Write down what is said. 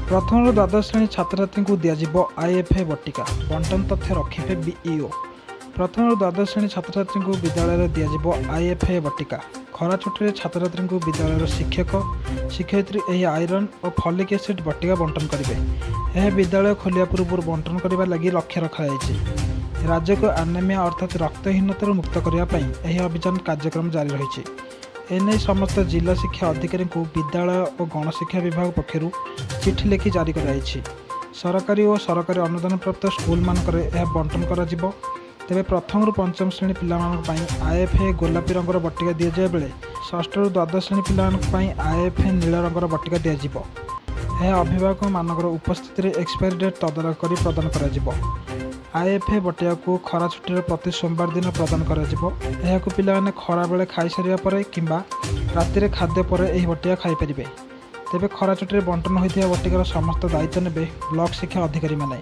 ପ୍ରଥମରୁ ଦ୍ୱାଦଶ ଶ୍ରେଣୀ ଛାତ୍ରଛାତ୍ରୀଙ୍କୁ ଦିଆଯିବ ଆଇଏଫ୍ଏ ବଟିକା, ବଣ୍ଟନ ତଥ୍ୟ ରଖିବେ ବିଇଓ। ପ୍ରଥମରୁ ଦ୍ୱାଦଶ ଶ୍ରେଣୀ ଛାତ୍ରଛାତ୍ରୀଙ୍କୁ ବିଦ୍ୟାଳୟରେ ଦିଆଯିବ ଆଇଏଫ୍ଏ ବଟିକା। ଖରା ଛୁଟିରେ ଛାତ୍ରଛାତ୍ରୀଙ୍କୁ ବିଦ୍ୟାଳୟର ଶିକ୍ଷକ ଶିକ୍ଷୟିତ୍ରୀ ଏହି ଆଇରନ୍ ଓ ଫଲିକ୍ ଏସିଡ୍ ବଟିକା ବଣ୍ଟନ କରିବେ। ଏହା ବିଦ୍ୟାଳୟ ଖୋଲିବା ପୂର୍ବରୁ ବଣ୍ଟନ କରିବା ଲାଗି ଲକ୍ଷ୍ୟ ରଖାଯାଇଛି। ରାଜ୍ୟକୁ ଆନେମିଆ ଅର୍ଥାତ୍ ରକ୍ତହୀନତାରୁ ମୁକ୍ତ କରିବା ପାଇଁ ଏହି ଅଭିଯାନ କାର୍ଯ୍ୟକ୍ରମ ଜାରି ରହିଛି। ଏନେଇ ସମସ୍ତ ଜିଲ୍ଲା ଶିକ୍ଷା ଅଧିକାରୀଙ୍କୁ ବିଦ୍ୟାଳୟ ଓ ଗଣଶିକ୍ଷା ବିଭାଗ ପକ୍ଷରୁ ଚିଠି ଲେଖି ଜାରି କରାଯାଇଛି। ସରକାରୀ ଓ ସରକାରୀ ଅନୁଦାନପ୍ରାପ୍ତ ସ୍କୁଲମାନଙ୍କରେ ଏହା ବଣ୍ଟନ କରାଯିବ। ତେବେ ପ୍ରଥମରୁ ପଞ୍ଚମ ଶ୍ରେଣୀ ପିଲାମାନଙ୍କ ପାଇଁ ଆଇଏଫ୍ଏ ଗୋଲାପୀ ରଙ୍ଗର ବଟିକା ଦିଆଯିବା ବେଳେ ଷଷ୍ଠରୁ ଦ୍ୱାଦଶ ଶ୍ରେଣୀ ପିଲାମାନଙ୍କ ପାଇଁ ଆଇଏଫ୍ଏ ନୀଳ ରଙ୍ଗର ବଟିକା ଦିଆଯିବ। ଏହା ଅଭିଭାବକମାନଙ୍କର ଉପସ୍ଥିତିରେ ଏକ୍ସପାୟରି ଡେଟ୍ ତଦାରଖ କରି ପ୍ରଦାନ କରାଯିବ। ଆଇଏଫ୍ଏ ବଟିକାକୁ ଖରା ଛୁଟିର ପ୍ରତି ସୋମବାର ଦିନ ପ୍ରଦାନ କରାଯିବ। ଏହାକୁ ପିଲାମାନେ ଖରାବେଳେ ଖାଇସାରିବା ପରେ କିମ୍ବା ରାତିରେ ଖାଦ୍ୟ ପରେ ଏହି ବଟିକା ଖାଇପାରିବେ। ତେବେ ଖରା ଛୁଟିରେ ବଣ୍ଟନ ହୋଇଥିବା ବଟିକାର ସମସ୍ତ ଦାୟିତ୍ୱ ନେବେ ବ୍ଲକ ଶିକ୍ଷା ଅଧିକାରୀମାନେ।